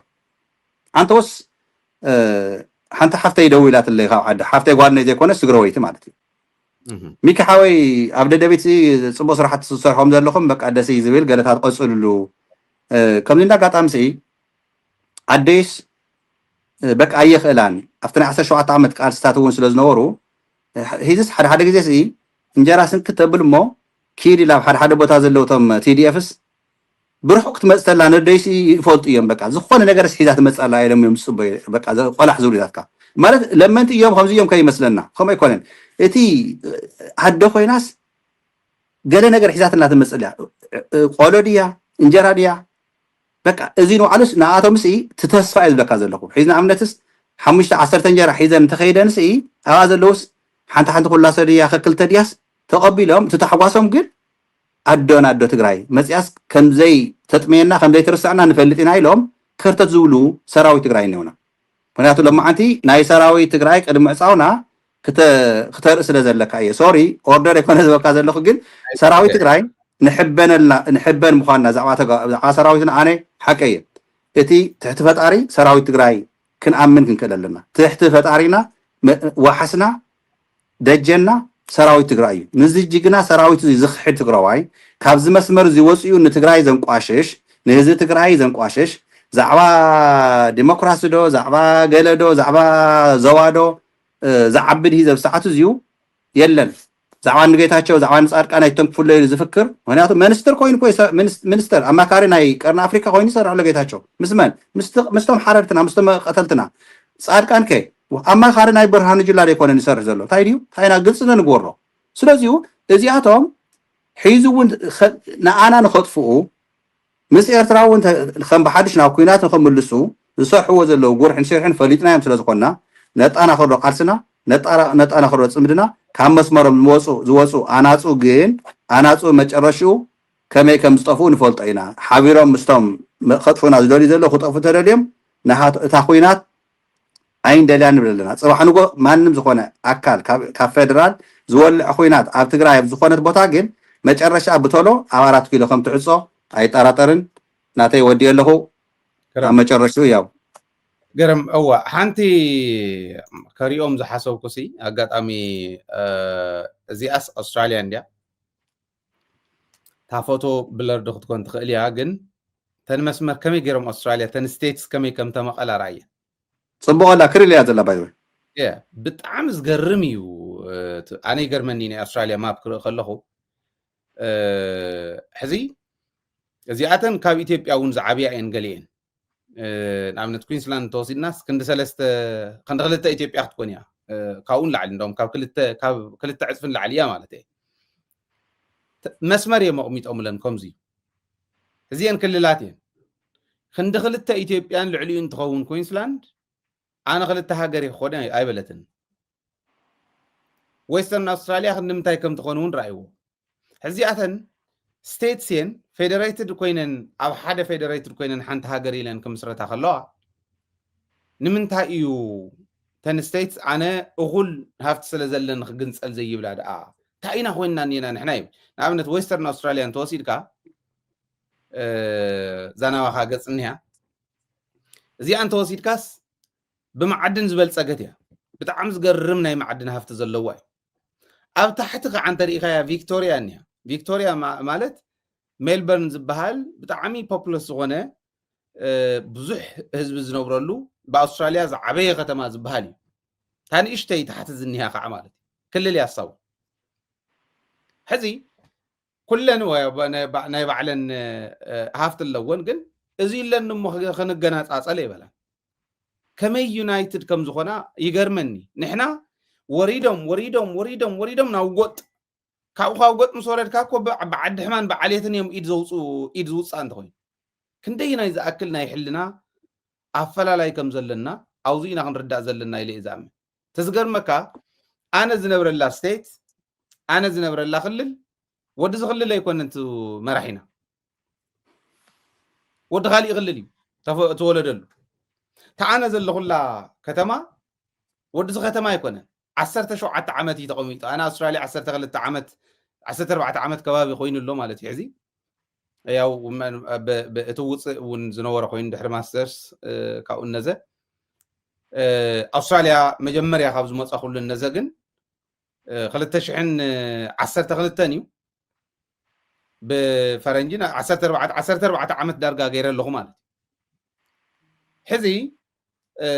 ኣንተወስ ሓንቲ ሓፍተይ ደው ኢላትለይ ካብ ዓዲ ሓፍተይ ጓልነይ ዘይኮነ ስግረወይቲ ማለት እዩ። ሚኪ ሓወይ ኣብ ደደቢት ፅቡቅ ስራሕቲ ዝሰርሖም ዘለኹም በቃ ደስ እዩ ዝብል ገለታት ቀፅልሉ። ከምዚ እንዳ ኣጋጣሚ ስኢ ኣደይስ በቃ ኣየኽእላን ኣብቲ ናይ ዓሰርተ ሸውዓተ ዓመት ቃልስታት እውን ስለ ዝነበሩ ሂዝስ ሓደ ሓደ ግዜ ስኢ እንጀራ ስንክት ተብል እሞ ኪድ ኢላ ኣብ ሓደ ሓደ ቦታ ዘለውቶም ቲዲኤፍስ ብርሑቕ ክትመፅእ ተላ ነደይሲ ይፈልጡ እዮም። በቃ ዝኾነ ነገር ሒዛ ትመፅእ ኣላ ኢሎም እዮም ዝፅበዩ። በቃ ቆላሕ ዝብሉ ኢላትካ ማለት ለመንቲ እዮም ከምዚ እዮም ከይመስለና ከምኡ ኣይኮነን። እቲ ኣደ ኮይናስ ገለ ነገር ሒዛትና ትመፅእ እያ። ቆሎ ድያ እንጀራ ድያ በቃ እዚ ንባዕሉስ ንኣቶም ሲ ትተስፋ እዩ ዝብለካ ዘለኹ። ሒዝ ንኣብነትስ ሓሙሽተ ዓሰርተ እንጀራ ሒዘን እንተኸይደን ሲ ኣብኣ ዘለውስ ሓንቲ ሓንቲ ኩላሰ ድያ ከክልተ ድያስ ተቐቢሎም እቲ ታሕጓሶም ግን ኣዶ ናዶ ትግራይ መፅያስ ከምዘይ ተጥመየና ከምዘይ ትርስዕና ንፈልጥ ኢና ኢሎም ከርተት ዝብሉ ሰራዊት ትግራይ እኒውና። ምክንያቱ ለማዓንቲ ናይ ሰራዊት ትግራይ ቅድሚ ዕፃውና ክተ- ክተርኢ ስለ ዘለካ እየ። ሶሪ ኦርደር የኮነ ዝበካ ዘለኹ ግን ሰራዊት ትግራይ ንሕበነልና ንሕበን ምኳንና ዛዕባ ተጋ- ዛዕባ ሰራዊትና ኣነ ሓቀ እየ። እቲ ትሕቲ ፈጣሪ ሰራዊት ትግራይ ክንኣምን ክንክእል ኣለና። ትሕቲ ፈጣሪና መ- ዋሓስና ደጀና ሰራዊት ትግራይ እዩ። ንዚ ጅግና ሰራዊት እዚ ዝኽሕድ ትግራዋይ ካብዚ መስመር እዚ ወፂኡ ንትግራይ ዘንቋሽሽ ንህዝቢ ትግራይ ዘንቋሽሽ ዛዕባ ዲሞክራሲ ዶ ዛዕባ ገለ ዶ ዛዕባ ዘዋ ዶ ዝዓቢ ድሂ ዘብ ሰዓቱ እዚዩ የለን። ዛዕባ ንጌታቸው ዛዕባ ንፃድቃን ኣይተንክፉለይ ዝፍክር ምክንያቱ መንስትር ኮይኑ ሚኒስተር ኣማካሪ ናይ ቀርኒ ኣፍሪካ ኮይኑ ይሰርሕ ኣሎ ጌታቸው ምስ መን ምስቶም ሓረድትና ምስቶም ቀተልትና ፃድቃን ከ ኣማካሪ ናይ ብርሃኑ ጁላ ዘይኮነ ይሰርሕ ዘሎ እንታይ ድዩ ታይና ግልፂ ነንግበሮ። ስለዚሁ እዚኣቶም ሒዙ እውን ንኣና ንኸጥፍኡ ምስ ኤርትራ እውን ከም ብሓድሽ ናብ ኩናት ንኸምልሱ ዝሰርሕዎ ዘለዉ ጉርሕን ሽርሕን ፈሊጥናዮም ስለ ዝኾንና ነጣናኽሮ ቃልስና ነጣናኽሮ ፅምድና ካብ መስመሮም ዝወፁ ዝወፁ ኣናፁ ግን ኣናፁ መጨረሽኡ ከመይ ከም ዝጠፍኡ ንፈልጦ ኢና። ሓቢሮም ምስቶም ከጥፉና ዝደልዩ ዘለዉ ክጠፍኡ ተደልዮም እታ ኩናት ኣይንደልያ ንብል ኣለና። ፅባሕ ንጎ ማንም ዝኾነ ኣካል ካብ ፌደራል ዝወልዕ ኩናት ኣብ ትግራይ ኣብ ዝኾነት ቦታ ግን መጨረሻ ብቶሎ ኣብ ኣራት ኪሎ ከም ትዕፆ ኣይጠራጠርን። ናተይ ወዲ ኣለኹ ኣብ መጨረሽኡ ያው ገረም እዋ ሓንቲ ከሪኦም ዝሓሰብኩ ሲ ኣጋጣሚ እዚኣስ ኣውስትራልያ እንድያ ታፎቶ ብለርዶ ክትኮን ትኽእል እያ ግን ተን መስመር ከመይ ገይሮም ኣውስትራልያ ተን ስቴትስ ከመይ ከም ተመቐላ ራእየ ፅቡቅ ኣላ ክሪል እያ ዘላ ባይ ብጣዕሚ ዝገርም እዩ። ኣነ ይገርመኒ ናይ ኣውስትራልያ ማፕ ክርኢ ከለኹ ሕዚ እዚኣተን ካብ ኢትዮጵያ እውን ዝዓብያ እየን ገሊአን ንኣብነት ኩንስላንድ እንተወሲድናስ ክንዲ ሰለስተ ክንዲ ክልተ ኢትዮጵያ ክትኮን እያ ካብኡ ንላዕሊ እንደም ካብ ክልተ ዕፅፊ ንላዕሊ እያ ማለት እየ መስመር እዮም ኣቕሚጦምለን ከምዚ እዚአን ክልላት እየን ክንዲ ክልተ ኢትዮጵያን ልዕሊኡ እንትኸውን ኩንስላንድ ኣነ ክልተ ሃገር ክኾነ ኣይበለትን ዌስተርን ኣውስትራልያ ክንዲ ምንታይ ከም ትኾን እውን ረኣይዎ። ሕዚኣተን ስቴትስ እየን፣ ፌደሬትድ ኮይነን፣ ኣብ ሓደ ፌደሬትድ ኮይነን ሓንቲ ሃገር ኢለን ክምስረታ ከለዋ፣ ንምንታይ እዩ ተን ስቴትስ ኣነ እኹል ሃፍቲ ስለ ዘለኒ ክግንጸል ዘይብላ ደኣ? እንታይ ኢና ኮይንና እኒና ንሕና እዩ? ንኣብነት ዌስተርን ኣውስትራልያ እንተወሲድካ፣ እ፣ ዛናባኻ ገጽ እኒያ፣ እዚኣ እንተወሲድካስ ብመዓድን ዝበልጸገት እያ። ብጣዕሚ ዝገርም ናይ መዓድን ሃፍቲ ዘለዋ እዩ። ኣብ ታሕቲ ከዓ እንተሪኢኻያ ቪክቶሪያ እኒያ። ቪክቶሪያ ማ-፣ ማለት ሜልበርን ዝበሃል ብጣዕሚ ፖፕለስ ዝኾነ፣ እ፣ ብዙሕ ህዝቢ ዝነብረሉ፣ ብኣውስትራልያ ዝዓበየ ከተማ ዝበሃል እዩ። እታ ንእሽተይ ታሕቲ ዝኒሃ ከዓ ማለት እዩ። ክልል እያ እሳ እውን። ሕዚ ኩለን ወ-፣ ባ-፣ ናይ ባ-፣ ናይ ባዕለን፣ እ፣ ሃፍቲ ኣለወን፣ ግን እዚ ኢለን እሞ ክ-፣ ክንገናጻጸል ኣይበላን። ከመይ ዩናይትድ ከም ዝኾና ይገርመኒ። ንሕና ወሪዶም፣ ወሪዶም፣ ወሪዶም፣ ወሪዶም ናብ ጎጥ። ካብኡ ካብ ጎጥ ምስ ወረድካ እኮ ብ-፣ ብዓዲ ሕማን ብዓሌትን እዮም ኢድ ዘውጽኡ፣ ኢድ ዝውጻእ እንተኾይኑ። ክንደይናይ ዝኣክል ናይ ሕልና ኣፈላላይ ከም ዘለና፣ ኣብዚ ኢና ክንርዳእ ዘለና ኢለ እየ ዝኣምን። ተዝገርመካ፣ ኣነ ዝነብረላ ስቴት፣ ኣነ ዝነብረላ ክልል፣ ወዲ እዚ ክልል ኣይኮነን እቲ መራሒና። ወዲ ካሊእ ክልል እዩ ተፈ-፣ ተወለደሉ። እታ ኣነ ዘለኹላ ከተማ፣ ወዲ እዚ ከተማ ኣይኮነን። ዓሰርተ ሸውዓተ ዓመት እዩ ተቐሚጡ። ኣነ ኣውስትራልያ ዓሰርተ ክልተ ዓመት፣ ዓሰርተ ኣርባዕተ ዓመት ከባቢ ኮይኑ ኣሎ ማለት እዩ። ሕዚ ያው መ-፣ ብ-፣ ብ-፣ እቲ ውፅእ እውን ዝነበረ ኮይኑ ድሕሪ ማስተርስ፣ እ፣ ካብኡ እነዘ፣ እ፣ ኣውስትራልያ መጀመርያ ካብ ዝመፃ ኩሉ እነዘ ግን፣ እ፣ ክልተ ሽሕን ዓሰርተ ክልተን እዩ። ብፈረንጂ ና-፣ ዓሰርተ ኣርባዕተ፣ ዓሰርተ ኣርባዕተ ዓመት ዳርጋ ገይረ ኣለኹ ማለት እዩ። ሕዚ፣ እ፣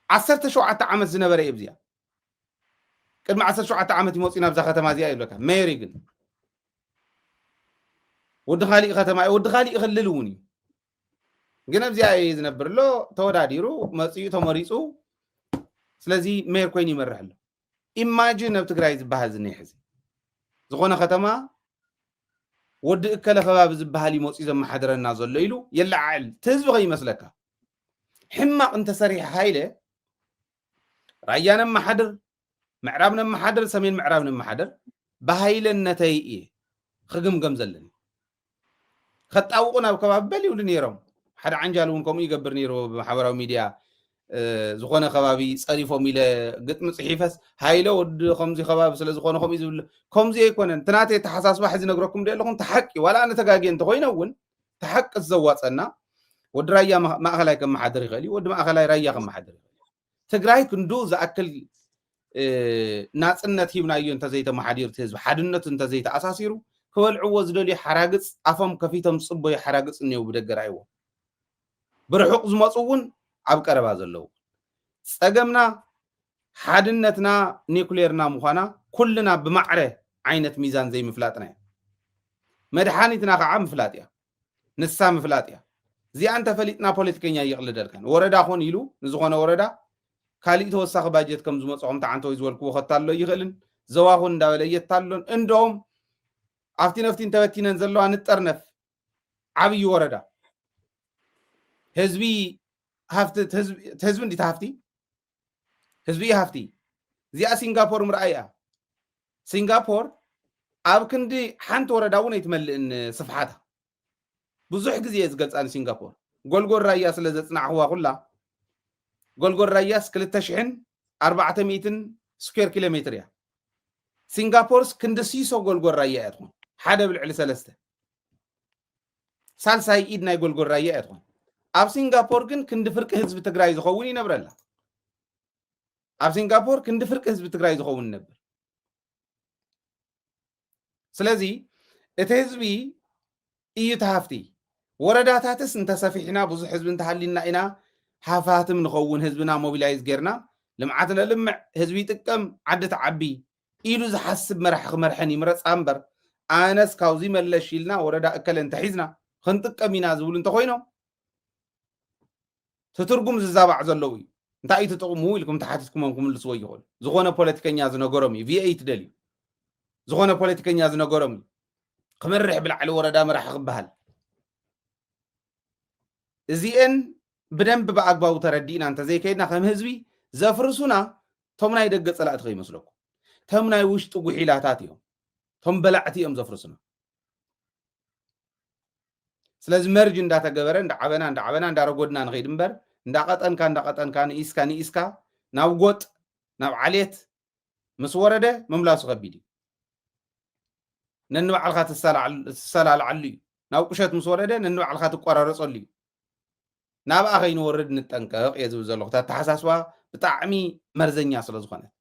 ዓሰርተ ሸውዓተ ዓመት ዝነበረ እዩ ኣብዚኣ። ቅድሚ ዓሰርተ ሸውዓተ ዓመት ይመፅኡ ናብዛ ከተማ እዚኣ ይብለካ። ሜሪ ግን ወዲ ካሊእ ከተማ እዩ፣ ወዲ ካሊእ ክልል እውን እዩ። ግን ኣብዚኣ እዩ ዝነብር ኣሎ። ተወዳዲሩ መፂኡ ተመሪፁ። ስለዚ ሜር ኮይኑ ይመርሕ ኣሎ። ኢማጂን ኣብ ትግራይ ዝበሃል ዝኒሀ ሕዚ ዝኾነ ከተማ ወዲ እከለ ከባቢ ዝበሃል ይመፅኡ ዘመሓድረና ዘሎ ኢሉ የለዓዕል። እቲ ህዝቢ ከይመስለካ። ሕማቕ እንተሰሪሐ ሃይለ ራያ ነመሓድር፣ ምዕራብ ነመሓድር፣ ሰሜን ምዕራብ ነመሓድር፣ ብሃይለነተይ እየ ክግምገም ዘለኒ። ከጣውቑ ናብ ከባቢ በል ይብሉ ነይሮም። ሓደ ዓንጃል እውን ከምኡ ይገብር ነይሩ ብማሕበራዊ ሚድያ፣ እ፣ ዝኾነ ከባቢ ጸሪፎም ኢለ ግጥሚ ጽሒፈስ፣ ሃይለ ወዲ ከምዚ ከባቢ ስለ ዝኾነ ከምኡ እዩ ዝብል። ከምዚ ኣይኮነን። እቲ ናተይ ኣተሓሳስባ ሕዚ ነግረኩም ዶ ኣለኹም? እቲ ሓቂ፣ ዋላ ኣነ ተጋግየ እንተኾይነ እውን፣ እቲ ሓቂ ዘዋጸና፣ ወዲ ራያ ማ-፣ ማእኸላይ ከመሓድር ይኽእል እዩ፣ ወዲ ማእኸላይ ራያ ከመሓድር ይኽእል እዩ። ትግራይ ክንዱ ዝኣክል፣ እ፣ ናጽነት ሂብናዮ እንተዘይተመሓዲሩ፣ እቲ ህዝቢ ሓድነቱ እንተዘይተኣሳሲሩ፣ ክበልዕዎ ዝደልዩ ሓራግጽ፣ ኣፎም ከፊቶም ዝጽበዩ ሓራግጽ እኒአው ብደገ ርኣይዎ። ብርሑቕ ዝመጹ እውን ኣብ ቀረባ ዘለዉ። ጸገምና ሓድነትና ኒኩሌርና ምዃና ኩልና ብማዕረ ዓይነት ሚዛን ዘይምፍላጥና እዩ። መድሓኒትና ከዓ ምፍላጥ እያ። ንሳ ምፍላጥ እያ። እዚኣ እንተፈሊጥና ፖለቲከኛ ይቕልደልካን። ወረዳ ኾን ኢሉ ንዝኾነ ወረዳ ካሊእ ተወሳኺ ባጀት ከም ዝመጾ ከምቲ ዓንተወይ ዝበልክዎ ከታሎ ይኽእልን፣ ዘዋ ኹን እንዳበለ እየታሎን። እንደውም ኣብቲ ነፍቲ እንተበቲነን ዘለዋ ንጠርነፍ። ዓብዪ ወረዳ። ህዝቢ ሃፍቲ፣ ህዝቢ፣ ህዝቢ እንዲት ሃፍቲ? ህዝቢ እዩ ሃፍቲ። እዚኣ ሲንጋፖር ምርኣይ እያ። ሲንጋፖር ኣብ ክንዲ ሓንቲ ወረዳ እውን ኣይትመልእን ስፍሓታ። ብዙሕ ግዜ እየ ዝገልጻ ንሲንጋፖር። ጎልጎል ራያ ስለ ዘጽናዕኽዋ ኩላ፣ ጎልጎል ራያስ ክልተ ሽሕን ኣርባዕተ ሚእትን ስኩዌር ኪሎ ሜትር እያ። ሲንጋፖርስ ክንዲ ሲሶ ጎልጎል ራያ እያ ትኾን። ሓደ ብልዕሊ ሰለስተ። ሳልሳይ ኢድ ናይ ጎልጎል ራያ እያ ትኾን። ኣብ ሲንጋፖር ግን ክንዲ ፍርቂ ህዝቢ ትግራይ ዝኸውን ይነብረላ። ኣብ ሲንጋፖር ክንዲ ፍርቂ ህዝቢ ትግራይ ዝኸውን ይነብር። ስለዚ እቲ ህዝቢ እዩ እቲ ሃፍቲ። ወረዳታትስ እንተሰፊሕና ብዙሕ ህዝቢ እንተሃሊና ኢና ሃፋትም ንኸውን፣ ህዝብና ሞቢላይዝ ጌርና ልምዓት ነልምዕ፣ ህዝቢ ይጥቀም፣ ዓዲ ትዓቢ ኢሉ ዝሓስብ መራሒ ክመርሐን ይምረጻ እምበር፣ ኣነስ ካብዚ መለሽ ኢልና ወረዳ እከለ እንተሒዝና ክንጥቀም ኢና ዝብሉ እንተኾይኖም፣ እቲ ትርጉም ዝዛባዕ ዘለዉ እዩ። እንታይ እዩ እቲ ጥቕሙ ኢልኩም ተሓቲትኩሞም ክምልስዎ ይኽእሉ። ዝኾነ ፖለቲከኛ ዝነገሮም እዩ። ቪኤይት ደልዩ። ዝኾነ ፖለቲከኛ ዝነገሮም እዩ። ክመርሕ ብላዕሊ ወረዳ መራሒ ክበሃል። እዚኤን ብደንብ ብኣግባቡ ተረዲእና እንተዘይከይድና ከም ህዝቢ ዘፍርሱና እቶም ናይ ደገ ፀላእቲ ከይመስለኩም፣ እቶም ናይ ውሽጢ ጉሒላታት እዮም። እቶም በላዕቲ እዮም ዘፍርስና። ስለዚ መርጅ እንዳተገበረ እንዳዓበና እንዳዓበና እንዳረጎድና ንኸይድ እምበር፣ እንዳቐጠንካ እንዳቐጠንካ ንኢስካ ንኢስካ ናብ ጎጥ ናብ ዓሌት ምስ ወረደ ምምላሱ ከቢድ እዩ። ነንባዕልካ ትሰላልዓሉ እዩ። ናብ ቁሸት ምስ ወረደ ነንባዕልካ ትቆራረፀሉ እዩ። ናብኣ ከይንወርድ ንጠንቀቕ እየ ዝብል ዘለኹ። ኣተሓሳስባ ብጣዕሚ መርዘኛ ስለ ዝኾነት፣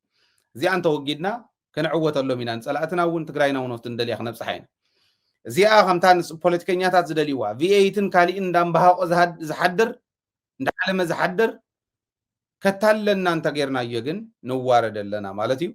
እዚኣ እንተወጊድና ክንዕወተሎም ኢና። ንፀላእትና እውን ትግራይና እውን ንደልያ ክነብፅሓ ኢና። እዚኣ ከምታ ፖለቲከኛታት ዝደልይዋ፣ ቪኤይትን ካሊእን እንዳንባሃቆ ዝሓድር እንዳዓለመ ዝሓድር ከታልለና እንተጌርናዮ ግን ንዋረድ ኣለና ማለት እዩ።